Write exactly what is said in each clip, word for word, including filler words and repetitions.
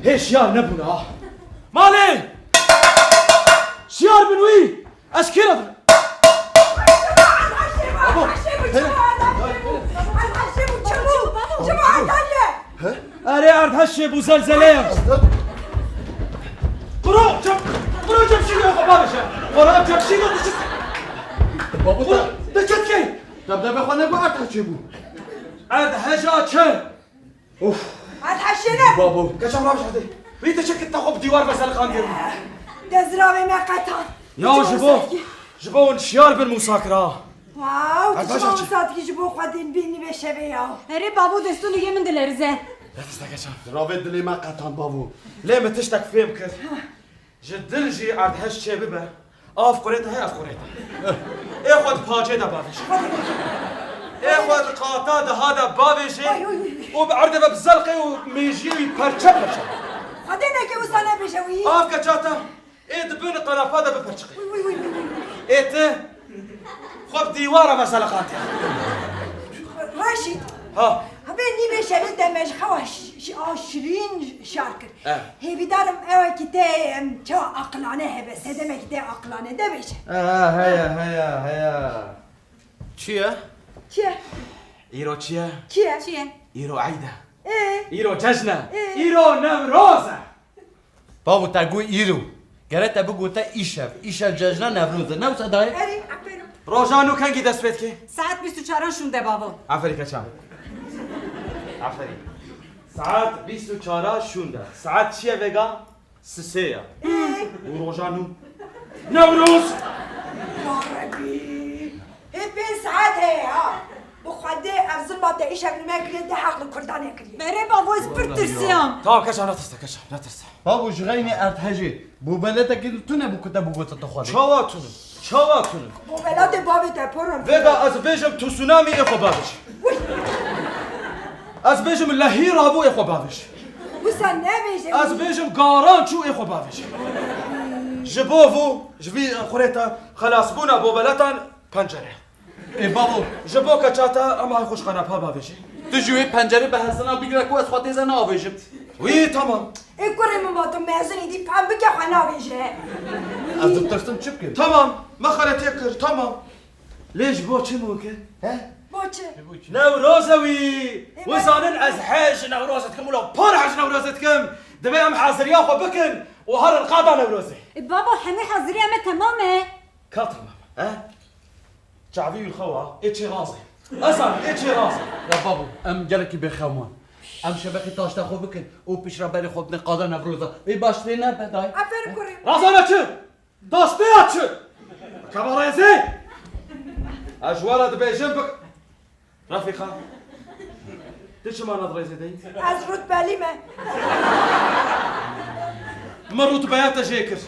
Hê şiyar nebûne ha. Malê! Şiyar bin wî! Ez kê re dirim? Erê erdheşê bû, zelzele ye. Kuro, cem, kuro cem şî xwe bavêje. Kuro cem şî diçit. Babu, kuro diçit kê? Debdebe xwe ne, bu erdheşê bû. Erdheşa çi? Of. Erdheşê ne? Babo. Keçam rav jadê. Wî te çekit te xwe bi dîwar ve seliqandiye. Dezravê me qetan. Ya ji bo, ji bo hûn şiyar bin Musa kira. Wow, tu çima wisa dikî ji bo xwe din bînî vê şevê ya. Erê bavo, destûnê yê min dilerize. Ya tiştek keçam. Ravê dilê me qetan bavo. Lê min tiştek fêm kir. Ji dil jî erdheş çêbibe, av qurêt e, hê ev qurêt e. Ê xwe di pacê de bavêje. Ê xwe di qata deha de bavêje û bi erdê ve bizelqê û mêjiyê wî perçe perçe. Xwedê neke wisa nebêje wî. Av keçata ê di bin qenepa de biperçiqê. Wî, wî, wî, wî, wî. Ê ti xwe bi dîwara ve seliqandiye. Reşîd. Ha. Hebe nîvê şevê te me ji xewa ş-, ş-, a şirîn şar kir. Eh. Hêvîdarim ewekî te, em, çawa aqilane hebe, sedemekî te aqilane de bêje. Eh, heya, heya, heya. Çi ye? Çi ye? Îro çi ye? Çi ye? Çi ye? Îro eyd e. Ê? Îro cejn e. Ê? Îro Newroz e. Bavo, te got îro. Gere te bigote îşev. Îşev cejna Newroz e. Ne wisa dayê? Erê, aferin. Roja nû kengî dest pê dike? Saet bîst û çaran şûnde bavo. Aferî keçan. Aferî. Saet bîst û çara şûnde. Saet çi ye vêga? Sisê ye. Ê? Û roja nû? Newroz! Ya Rebî! Hê pênc saet heye ha. Bi Xwedê ev zilma te îşev li me kiriye, de heq li Kurdan e kiriye. Berê bavo, ez pir tirsiyam. Tamam, keçan, netirse, keçan, netirse. Babo, ji xeynê erdhejê, bûbeletekî tune bû ku te bû gotin tu Xwedê. Çawa tune? Çawa tune? Bûbelatê bavê te pir in. Vêga ez bêjim tu tsunami ê xwe bavêj. Wî. Ez bêjim lehî rabû ê xwe bavêj. Wisa nebêje. Ez bêjim garan çû ê xwe bavêj. Ji bo vû, ji vî qurêta xelasbûna bûbeletan pencere. Ê bavo. Ji bo keça te em ay xwe ji qenepa bavêjin. Tu ji wê pencerê bi hesina bigire ku ez xwe têze navêjim. Wî tamam. Ê kurê min ba tu mezin î dî fem bike xwe navêje. Ez ditirsim çi bikim? Tamam. Me xeletê kir. Tamam. Lê ji bo çi mûke? He? Bo çi? Newroz e wî. Ê, wî zanin ez hej Newroz dikim, wilo pir hej Newroz dikim. Divê em haziriya xwe bikin û herin qada Newrozê. Ê bavo, hemî haziriya me temam e. Ka temam e? He? Çavî wî xewa, ê çê razê. Esan, ê çê razê. Ya babo, em gelekî bêxew man. Em şebekî taşta xwe bikin û piştre berê xwe bidin qada Newroza. Ê baş lê nebe dayê. Aferin kurê. Razana çi? Dastê ya çi? Keva rêzê. Ez ji we re dibêjim bik-, Refîqa, tu çima ne di rêzê de yî? Ez rutbelî me. Min rutbeya te jê kir.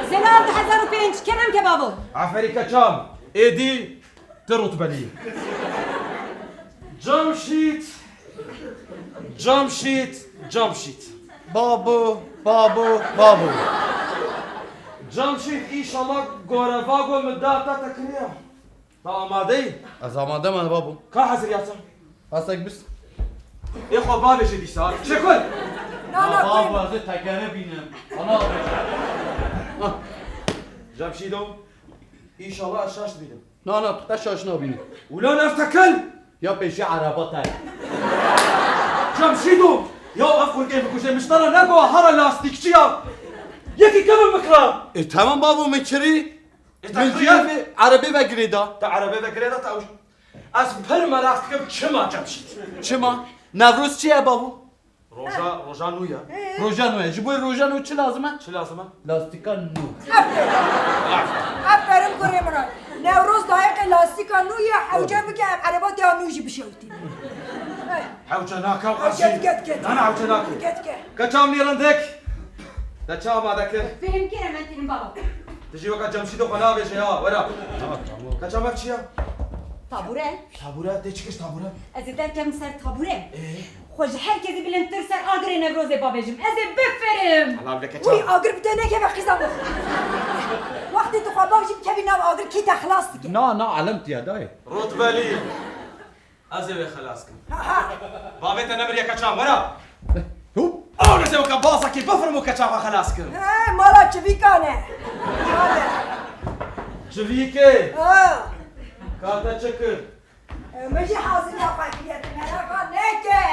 Zelal du hezar û pênc, kerem ke bavo. Aferî keçam. Êdî tu rutbelî yî. Camşît. Camşît. Camşît. Babo, babo, babo. Camşît, înşallah gorevago min data te kiriya. Te amade yî? Ez amade me babo. Ka hazir yata? Asek bis. Ê xwe bavêje dîsa. Çekul! Na, na, babo, ez ê tekere bînim. Ana. Cemşîdo, înşallah ez şaş dibînim. Na, na, tu te şaş nabînî. Ulan ev tekel! Ya pêşî ereba te. Cemşîdo! Ya ev xurkê bikuje, miştara ne go hara lastikçi ya. Yekî kevin bikira. E, tamam babo, min kirî. Ê, te min kiriye? Cihê vê erebê ve girêda. Te erebê ve girêda, te ew. Ez pir meraq dikim çima Cemşîd. Çima? Newroz çi ye bavo? Roja, roja nû ye. Roja nû ye. Ji bo roja nû çi lazim e? Çi lazim e? Lastîka nû. Aferin kurê min e. Newroz dayeqê lastîka nû ye, hewce bike em ereba te ya nû jî bişewtî. Hewce nake ew. Hewce dike, dike, dike. Na, na, hewce nake. Dike, dike. Keça min ê rindik. Te çi amade kir? Fêhm kir em tînin baba. Tu jî weka Cemşîdo xwe navêje ya, wera. Keça me çi ya? Tabure. Tabure, tê çi kir tabure? Ez ê derkevim ser tabure. Ee? Xwe ji her kesî bilindtir ser agirê Newrozê bavêjim. Ez ê bifirim. Helal be keça. Wî agir bi te nekeve qîza min. Wextê tu xwe bavêjî bikevî nav agir kî te xilas dike. Na, na, elem tiya dayê. Rotbelî. Ez ê wê xelas kim. Bavê te nemiriye keça, wera! Hop! Ew nizewka bazekî bifirmo keça xwe xelas kir. He, mala çivîka ne. Çivîkê? Ha. Ka te çi kir? E, min jî haziriya xwe kiriye, tu mereqa neke.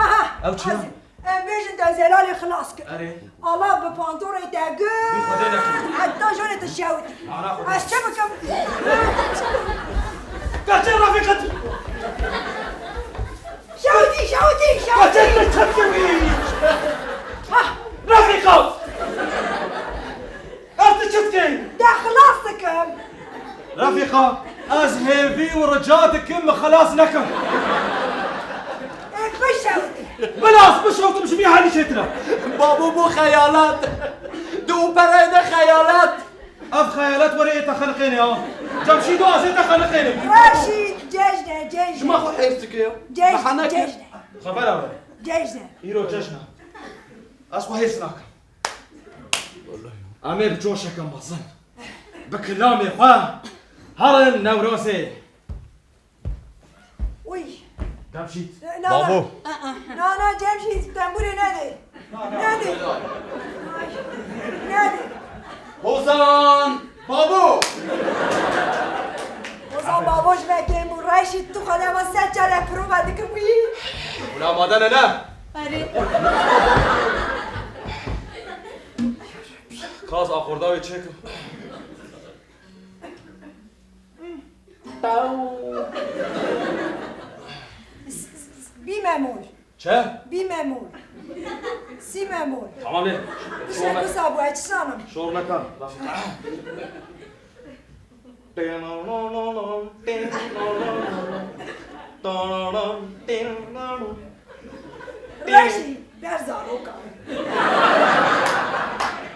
Aha, ew çi ya? Hazir. Em bêjin te zelalê xilas kir. Erê. Allah bi pantorê te gir. Wî Xwedê nekir. Heta jone tu şewitî. Ana Xwedê. Ez çi bikim? Kaçın Refîqet. Şewitî, şewitî, şewitî. Kaçın, kaçın. Hah. Refîqet. Ez tu çi dikey? Te xilas dikim. Refîqa, ez hêvî û rica dikim min xilas nekin. Ê, bişewitî. Bila ez bişewtim ji vî halî çêtir e. Babo, bo xeyalat. Di operayê de xeyalat. Ev xeyalat were ê te xeniqêne ha. Cemşîdo, ez ê te xeniqênim. Reşîd, cejne, cejne. Ji me xwe hêrs dike ya. Cejne, cejne. Xebera we. Cejne. Îro cejn e. Ez xwe hêrs nakim. Em ê bi coşeke mezin, bi kilamê xwe herin Newrozê. Uy. Cemşîd. Na, na. Babo. Na, na, Cemşîd, tembûrê nedê. Nedê. Ay, nedê. Hozan Babo. Hozan Babo ji me kêm bû. Reşîd, tu xwe dema sed care prova dikim wî. Wila amade ne, ne? Erê. Kaz akorda wê çêkim. Bî memûr. Çe? Bî memûr. Sî memûr. Tamam ê. Kişe kusa bû, ez çi zanim. Şor neka. Reşî, ber zarokan.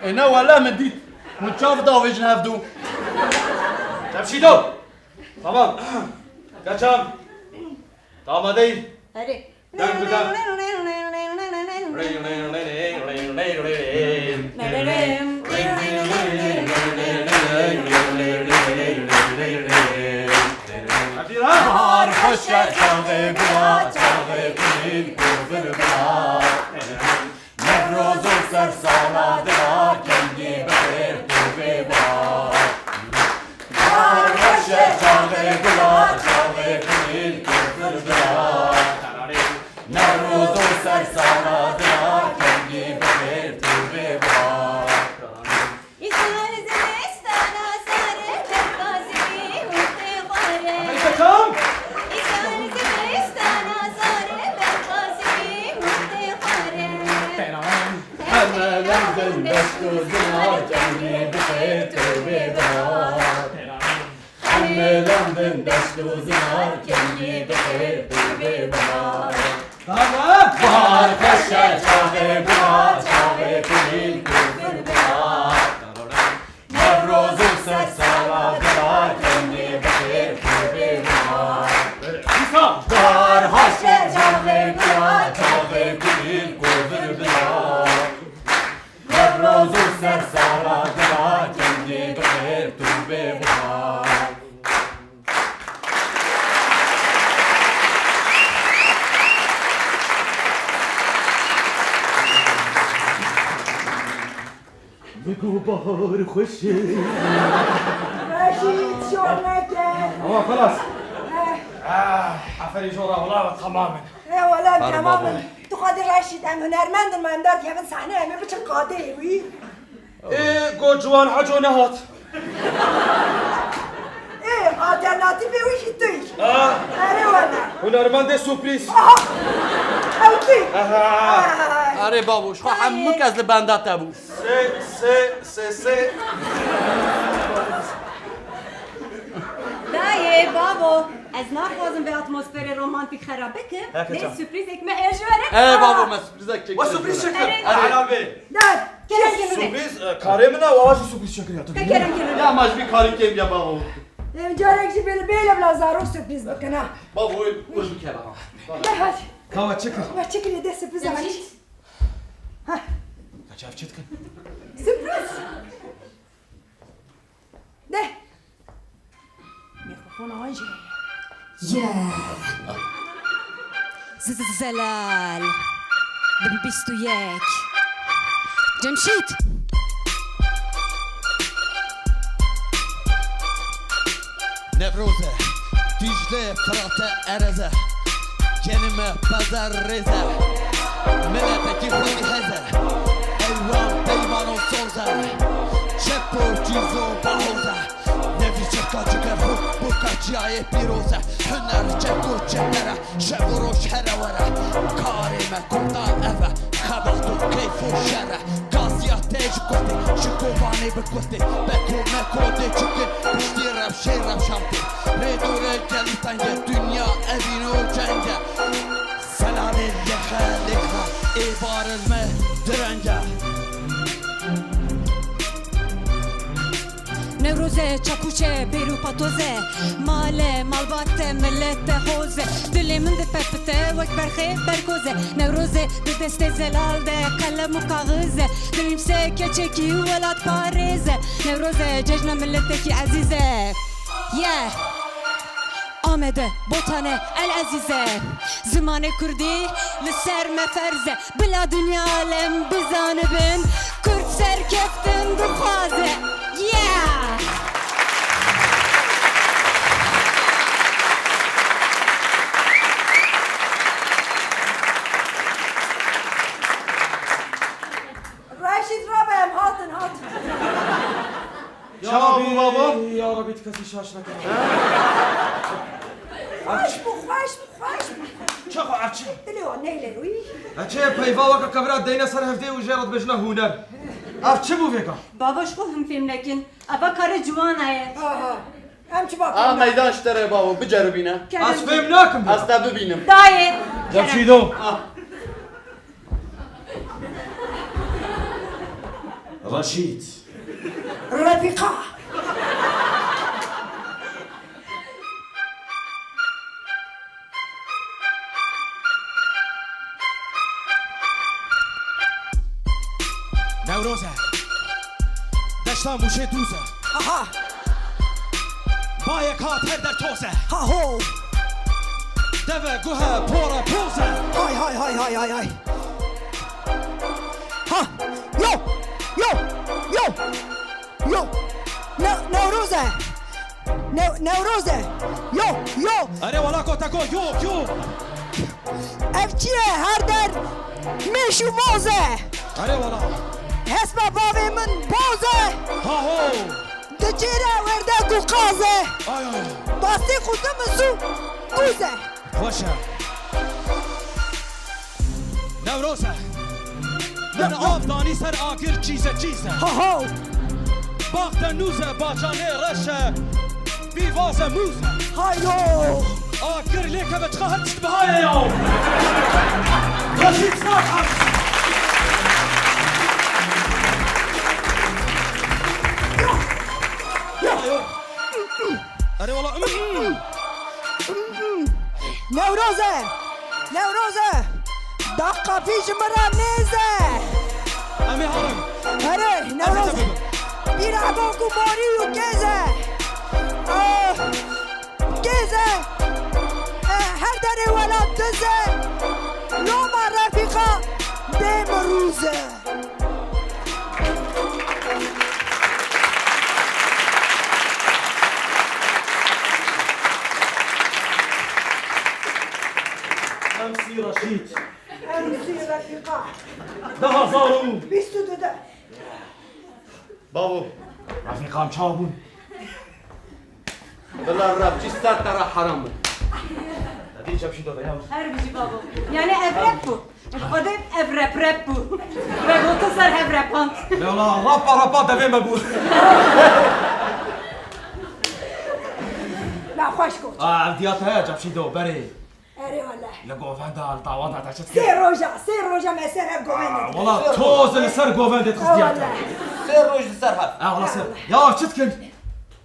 E ne wele min dît. Hûn çav davêjin hevdu. Cemşîdo. Tamam. Geçen. Tamam, değil. Hadi. Dön bir daha. Hadi lan. Bahar xweş e, çaxê gula, çaxê kulîlk û bilbila. Newroz û ser sala dila, kengî bi xêr tu bê bahar. Bahar xweş e, çaxê gula, çaxê kulîlk û bilbila. Newroz û ser sala dila, kengî bi xêr tu bê bahar. Îsal zimistana sare berfa zivî û tê xware. Efendim, kaçam? Îsal zimistana sare berfa zivî û tê xware. Heme lendin deşt û zinar, kengî bi xêr tu bê bahar. Heme lendin deşt û zinar, kengî bi xêr tu bê bahar. Tamam. Bahar xweş e, çaxê gula, çaxê kulîlk û bilbila. Newroz û ser sala dila, kengî bi xêr tu bê bahar. Bahar xweş e, çaxê gula, çaxê kulîlk û bilbila. Newroz û ser sala dila, kengî bi xêr tu bê bahar. Bigo bahar xweş e. Reşîd, şor neke. Ama xelas. Eh. Ah, aferî jora, wala tamam in. E, wala tamam in. Tu xwedî Reşîd, em hunermend in, ma em derdikevin sahneyê, em ê biçin qadeyê wî. Ê, got ciwan Heco nehat. Ê, alternatîfê wî jî tu yî. Ah. Erê wele. Hunermendê surprîz. Aha. Ew tu yî. Aha. Ay. Erê babo, ji xwe hemû kes li benda te bû. Sê, sê, sê, sê. Dayê, babo, ez naxwazim vê atmosferê romantîk xera bikim. He, lê keçe. Surprîzek me heye ji we re. He, babo, me surprîzek çêkiriye. We surprîz çêkir. Erê. Helal be. Dar, kerem kir min. Surprîz, e, karê min e, û awa jî surprîz çêkiriye. Te kerem kir min. Ya, ma ji vî karî kêm ya, babo. Em carek jî bê, bê bila zarok surprîz bikin ha. Babo, wê, wê bike baba. De hadi. Kawa çi kir? We çi kiriye, de surprîz. Heh. Kaç ev çi dikin? Surprîz. De. Mikrofona wan jî heye. Ye. Z-, z-, zelal. Dibi bîst û yek. Cemşîd. Newroz e, Dîcle, Firat e, Erez e. Genime peze rêz e. Miletekî xwedî hez e. Eywan peyvano soz e. Çep û çîzo bahoz e. Nevî çirka cigerxwe, boka çiyayê pîroz e. Huner çek û çeper e. Şev û roj here were, karê me kurdan ev e. Xebat û keyf û şer e, gaziya te ji kurtê, ji Kobanê bi kurtê. Beko meko dê çikin, piştî rewşê rewşan tê. Rê dûrê gelî teng e, dinya evîn û ceng e. Selalê lêxe lêxe, êvarên me direng e. Newroz e, çakûç e, bêr û patoz e. Mal e, malbat e, milet e, hoz e. Dilê min dipepite wek berxê berkoz e. Newroz e, di destê zelal de qelem û kaxiz e. Dinivîse keçekî welatparêz e. Newroz e, cejna miletekî ezîz e. Yeah! Amede, Botane, El Ezîze. Zimanê kurdî li ser me ferz e. Bila dinya alem bizanibin, kurd serkeftin dixwaze. Yeah! Reşîd rabe, em hatin, hatin. Ya Rabî, baba. Ya Rabî, tu kesî şaş neke. Xweş bû, xweş bû, xweş bû. Çaxo ev çi? Dilê wan neylê wî. Eçê peyva weke kevira deyne ser hevdê û jê re dibêjine hûner. Ev çi bû vêga? Baba, ji xwe hûn fêm nekin. Eva kare ciwana ye. Aha. Em çi bak? A meydan ji te re bavo, biceribîne. Kerem. Ez fêm nakim. Ez te bibînim. Dayê. Cemşîdo. Ah. Reşîd. Refîqa. Newroz e. Deşta Mûşê dûz e. Aha. Bayek hat her der toz e. Ha ho. Deve guhe pora poz e. Hay hay hay hay hay hay. Ha. Yo. Yo. Yo. Yo. Ne, Newroz e. Ne, Newroz e. Yo, yo. Erê wala koteko, yo, yo. Ev çi ye? Her der mêş û moz e. Erê wala. Hespa bavê min boz e. Ha ho. Dicêre werde ku qaz e. Ay, ay. Bastê ku dim zû dûz e. Xweş e. Newroz e. Min av danî ser agir çîze çîze. Ha ho. Bax te nûze, bacanê reşe, bîvaze mûze. Haylo. Agir lê keve çiqa her tişt bihaye ya. Reşîd Sar. Ya, ya. Erê wala. Newroz e! Newroz e! Da qapî ji min re nêz e! Em ê herin. Erê, Newroz e! Bîra bok û morî û kêz e! Ah, kêz e! Eh, her derê welat diz e! Loma refîqa bê mirûz e! MC Reşîd. MC Refîqa. Du hazar û bîst û du de. Bavo. Refîqam çawa bûn? Bila rapçî ser te re heram bû. Te dî Cemşîdo veya. Her bijî babo. Yani ev rap bû. Xwedê ev rap rap bû. Vegotin ser hev repand. Lewla rapa rapa devê me bû. Na xweş got. Aa, ev diya te ye Cemşîdo, berê. Erê wele. Li govenda, li dawanda te çi dikir? Sê roja, sê roja me ser hev govendê. Aa, wela toz li ser govendê dixistiya te. Sê roj li ser hev. Aa, wela ser. Ya çi dikin?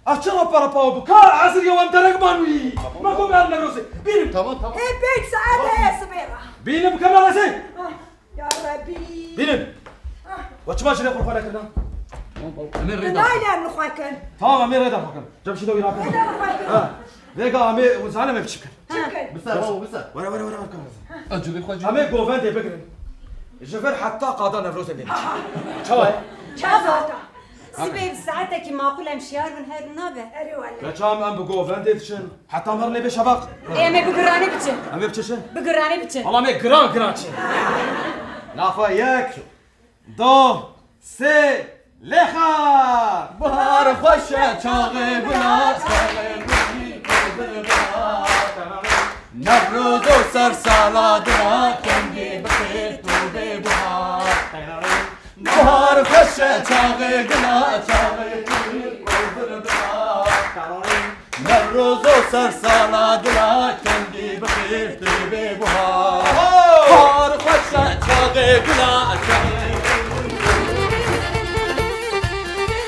A çi rapa rapa bû? Ka ezir ya em derek man wî. Ma ku me Newrozê. Bînim. Tamam, tamam. Hê pênc saet heye sibê re. Bînim, bikevna lezê. Ah, ya Rebî. Bînim. Ah. We çima jinê xwe li xwe nekirina? Tamam, baba. Em ê rê de. Nayne em li xwe kin. Tamam, em ê rê de xwe kin. Cem şî de wî rakin. Rê de li xwe kin. Ha. Vêga em ê, hûn zanim em çi bikin? Çi bikin? Biser, baba, biser. Were, were, were, were, were. Em ê govendê bigirin. Ji vir heta qada Newrozê bê. Çawa ye? Çawa? Sibê bi saetekî maqûl em şiyar bin, her nabe. Erê wele. Keça em, em bi govendê diçin. Heta merlê bê şeveq. Ê, em ê bi giranê biçin. Em ê biçin çi? Bi giranê biçin. Wala em ê giran giran çin. Naxwe yek, do, sê, lêxa! Bahar xweş e, çaxê gula, çaxê gulî, gul gul gula. Newroz û ser sala dila, kengî bi xêr tu bê buhar. Bahar xweş e, çaxê gula, çaxê gulî, gul gul gula. Newroz û ser sala dila, kengî bi xêr tu bê buhar. Bahar xweş e, çaxê gula,